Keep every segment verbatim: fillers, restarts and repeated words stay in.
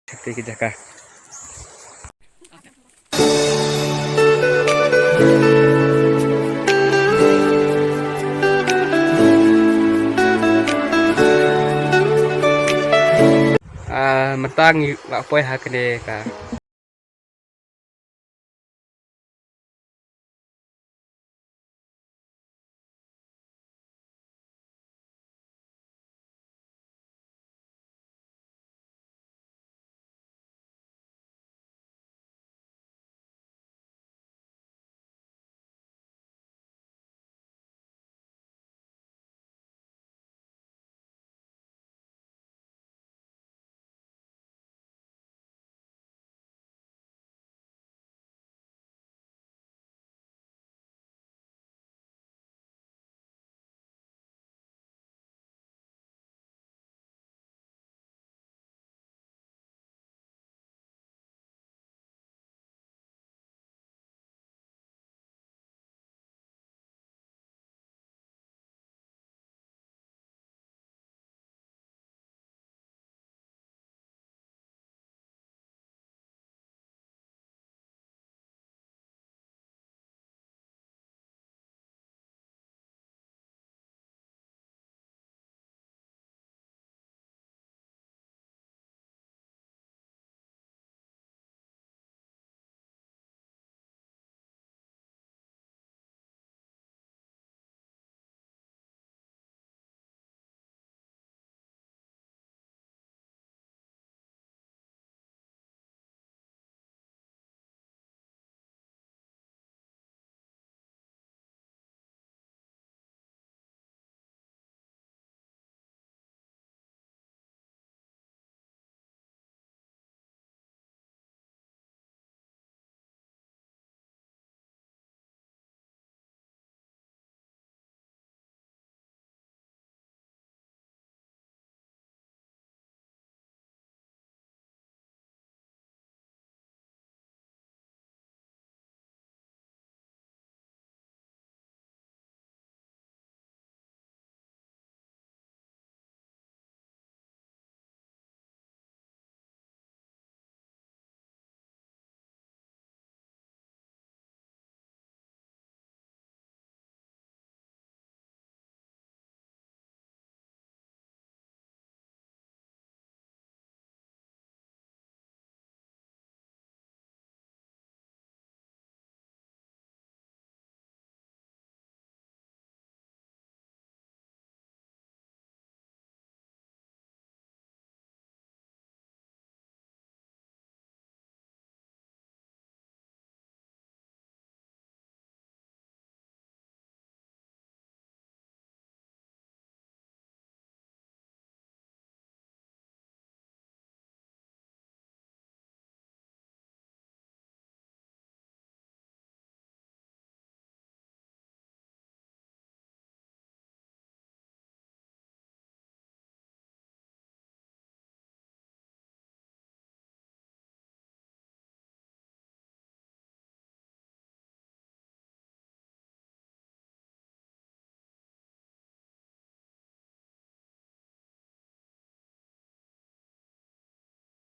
Kata ki jaka. Ah, mynta ngi la poi ha kane ka.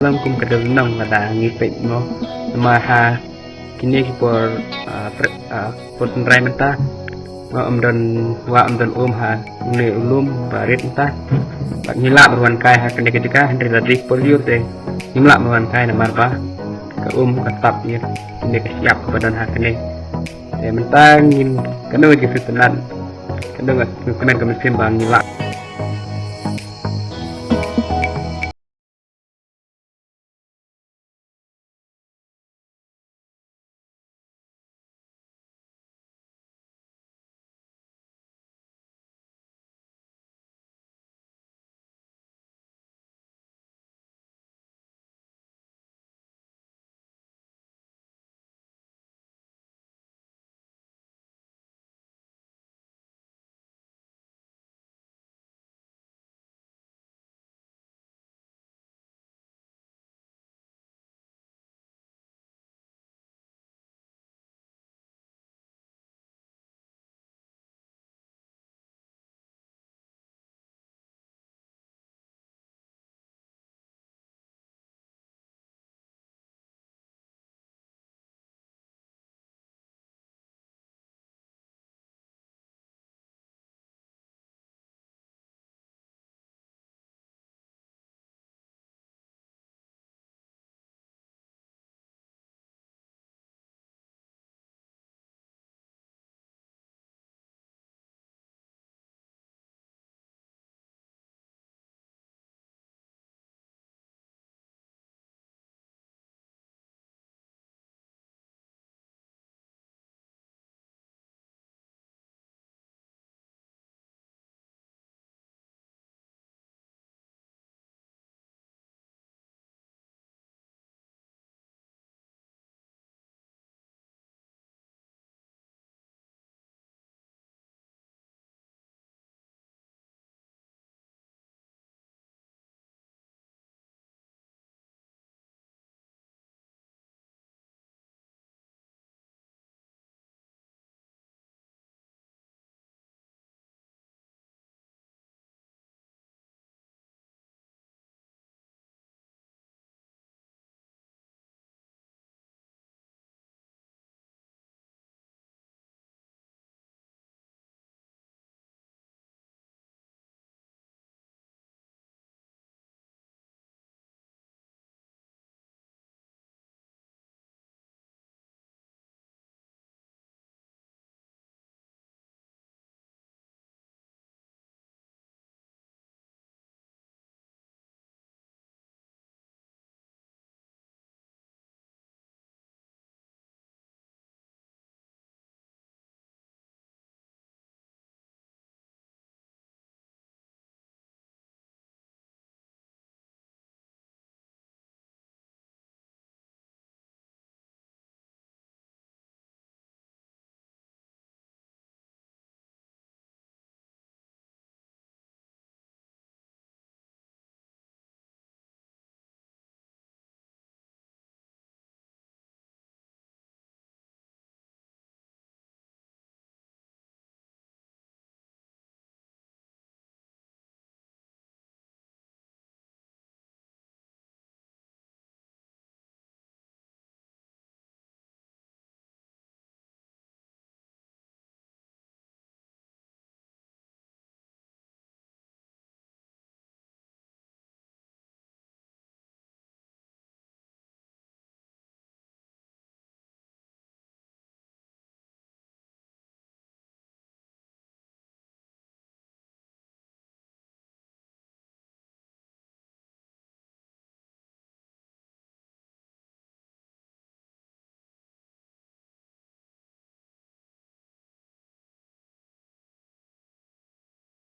Lam kum ka dal nang lada ngi peit mo. Namar ha kine ki por, ah, pre-, ah, por tynrai mynta. Wa ym don, wa ym don um ha une u lum ba rit mynta. Bad ngi lah ban wan kai ha kane ka jaka hynrei da dih por lyiur te ngim lah ban wan kai namar ba ka um ka tap ïa kane ka shyiap kaba don ha kane. Te mynta ngin kano ka jingpyntynnat, kano ka jingpyntynnat ka mynsiem ba ngi lah.